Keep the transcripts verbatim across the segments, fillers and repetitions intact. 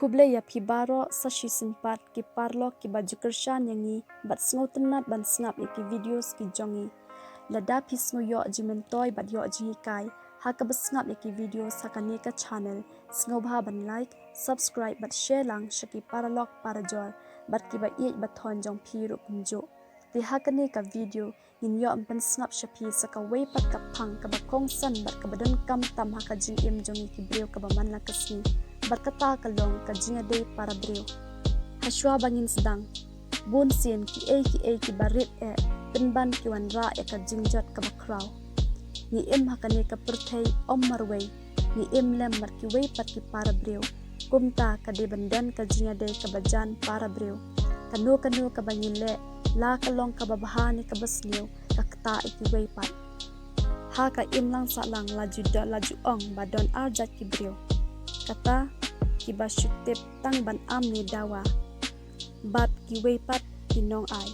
Khublei ïa phi baroh sa shisien pat ki paralok kiba ju kyrshan ïa ngi bad sngewtynnat ban sngap ïa ki videos ki jong ngi. Lada phi sngew ïoh jingmyntoi bad ïoh jinghikai ha kaba sngap ïa ki videos ha kane ka channel, sngewbha ban like, subscribe bad share lang sha ki paralok parajor bad kiba ïeit ba thon jong phi ruh kumjuh. Te ha kane ka video ngin ïoh ban pynsngap sha phi sa kawei pat ka phang kaba kongsan bad kaba donkam tam ha ka jingim jong ngi ki briew kaba man la ka sngi. Bad kata ka long ka jingïadei para briew. Hashwa ba ngin sdang, bun sien kiei kiei kiba rit eh pynban ki wanrah ïa ka jingjot kaba khraw. Ngi im ha kane ka pyrthei ym marwei, ngi im lem bad kiwei pat ki para briew. Kumta ka dei ban don ka jingïadei kaba jan para briew. Kano kano kaba ngi leh, la ka long kaba bha ne kaba sniew, ka ktah ïa kiwei pat. Ha ka imlang sahlang la ju don, la ju ong ba don ar jait ki briew. Kata, kiba shu tip tang ban am ne dawa, bad kiwei pat ki nongai.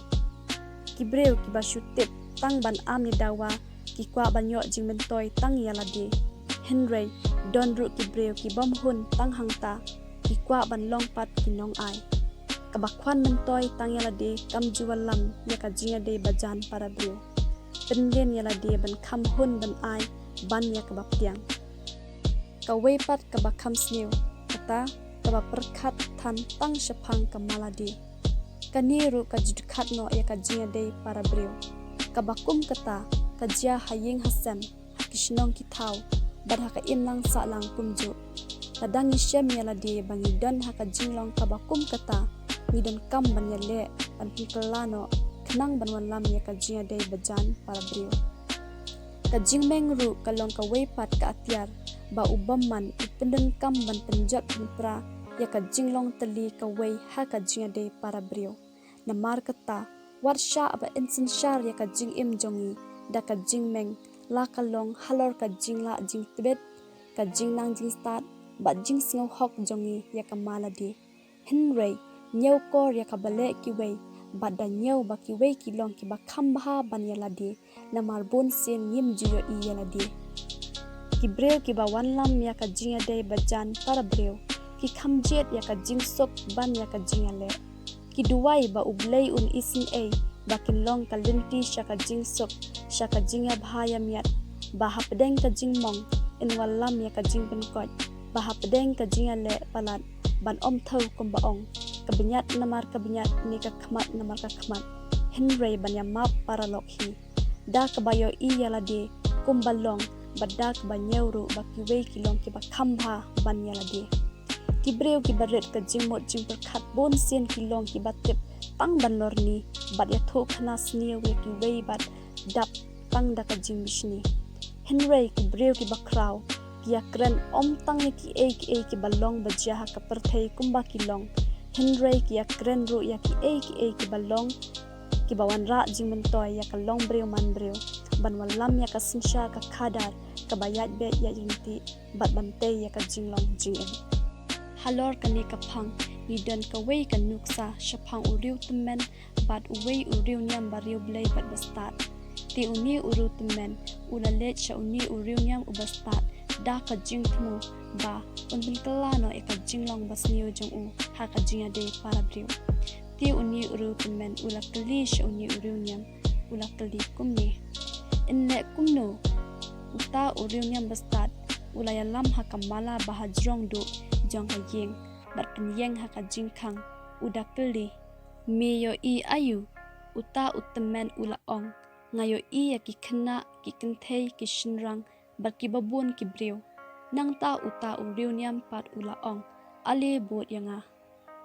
Ki briew kiba shu tip tang ban am ne dawa ki kwah ban ïoh jingmyntoi tang ïa lade. Hynrei don ruh ki briew ki bym hun tang hangta, ki kwah ban long pat ki nongai. Kaba khwan myntoi tang ïa lade kam ju wallam ïa ka jingïadei bajan para briew. Pynlong ïa lade ban kham hun ban ai ban ïa kaba pdiang. Kawei pat kaba kham sniew, kata kaba pyrkhat than tang shaphang ka ma lade. Kane ruh ka ju dkhat noh ïa ka jingïadei para briew. Kaba kum kata ka jia ha ïing ha sem, ha ki shnong ki thaw, bad ha ka imlang sahlang kumjuh. Lada ngi shem ïa lade ba ngi don ha ka jinglong kaba kum kata, ngi donkam ban ïaleh ban pynkylla noh khnang ban wallam ïa ka jingïadei bajan para briew. Ka jingmeng ruh ka long kawei pat ka atiar ba u bymman u pyndonkam ban pynjot pynpra ïa ka jinglong tylli kawei ha ka jingïadei para briew. Namar kata, wat shah ba in synshar ïa ka jingim jong ngi da ka jingmeng, la ka long halor ka jinglah jingtbit, ka jingnang jingstad bad jingsngewhok jong ngi ïa ka ma lade. Hynrei ñiewkor ïa kaba leh kiwei, bad da ñiew ba kiwei ki long kiba kham bha ban ïa lade, namar bun sien ngim ju ïohi ïa lade. Ki briew kiba wallam ïa ka jingïadei bajan para briew ki kham jied ïa ka jingsuk ban ïa ka jingïaleh. Ki duwai ba U Blei un isynei ba kin long ka lynti sha ka jingsuk, sha ka jingïabha ïamiat, ba hapdeng ka jingmong in wallam ïa ka jingpynkoit, ba hapdeng ka jingïaleh palat ban ym thew kumba ong, ka bniat namar ka bniat ne ka khmat namar ka khmat, hynrei ban ïamap paralok hi. Da kaba ïohi ïa lade kumba long, bad da kaba ñiew ruh ba kiwei ki long kiba kham bha ban ïa lade. Ki briew kiba rit ka jingmut jingpyrkhat bun sien ki long kiba tip tang ban lorni, bad ïathuh khana sniew ïa kiwei bad dap tang da ka jingbishni. Hynrei ki briew kiba khraw ki ïakren ym tang ïa kiei kiei kiba long ba jia ha ka pyrthei kumba ki long, hynrei ki ïakren ruh ïa kiei kiei kiba long, kiba wanrah jingmyntoi ïa ka longbriew manbriew, ban wallam ïa ka synshar ka khadar kaba ïaid beit ïaid ryntih, bad ban tei ïa ka jinglong jingim. Halor kane ka phang, ngi don kawei ka nuksa shaphang u riewtymmen bad uwei u riewniam ba riewblei bad ba stad. Te une u riewtymmen u la leit sha une u riewniam uba stad da ka jingthmu ba un pynkylla noh ïa ka jinglong ba sniew jong u ha ka jingïadei para briew. Te une u riewtymmen u la kylli sha une u riewniam, u la kylli kumne: In leh kumno? Uta u riewniam ba stad u la ïalam ha ka mala ba hajrong duh jong ka ïing, bad pynïeng ha ka jingkhang, u da kylli: Me ïohi aïu? Uta u tymmen u la ong: Nga ïohi ïa ki khynnah, ki kynthei, ki shynrang, bad kiba bun ki briew. Nangta uta u riewniam pat u la ong: Ale bud ïa nga.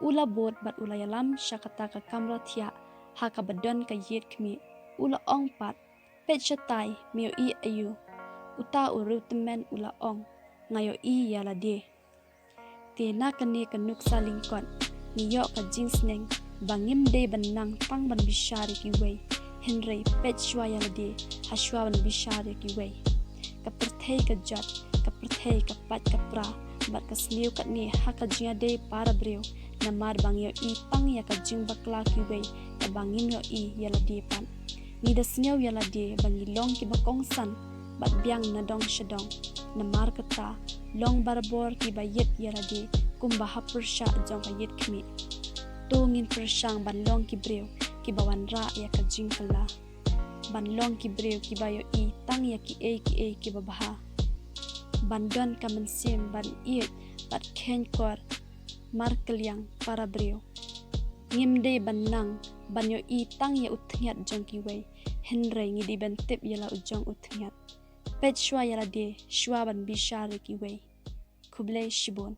U la bud bad u la ïalam sha kata ka kamra thiah ha kaba don ka ïit khmih. U la ong pat: Peit shatai, me ïohi aïu? Uta u riewtymmen u la ong: Nga ïohi ïa lade. Te na kane ka nuksa lyngkot ngi ïoh ka jingsneng ba ngim dei ban nang tang ban bishar ïa kiwei, hynrei peit shuwa ïa lade hashwa ban bishar ïa kiwei. Ka pyrthei ka jot, ka pyrthei ka pait ka pra, bad ka sniew katne ha ka jingïadei para briew, namar ba ngi ïohi tang ïa ka jingbakla kiwei, kaba ngim ïohi ïa lade pat. Ngi da sngew ïa lade ba ngi long kiba kongsan bad biang na dong sha dong. Namar kata, long barabor kiba ïeit ïa lade, kumba ha pyrshah jong ka ïit khmih. To ngin pyrshang ban long ki briew kiba wanrah ïa ka jingkylla, ban long ki briew kiba ïohi tang ïa kiei kiei kiba bha, ban don ka mynsiem ban ïeit bad kheiñkor markylliang para briew. Ngim dei ban nang ban ïohi tang ïa u thñiat jong kiwei, hynrei ngi dei ban tip ïa la u jong u thñiat. Peit shuwa ïa lade shuwa ban bishar ïa kiwei. Khublei shibun.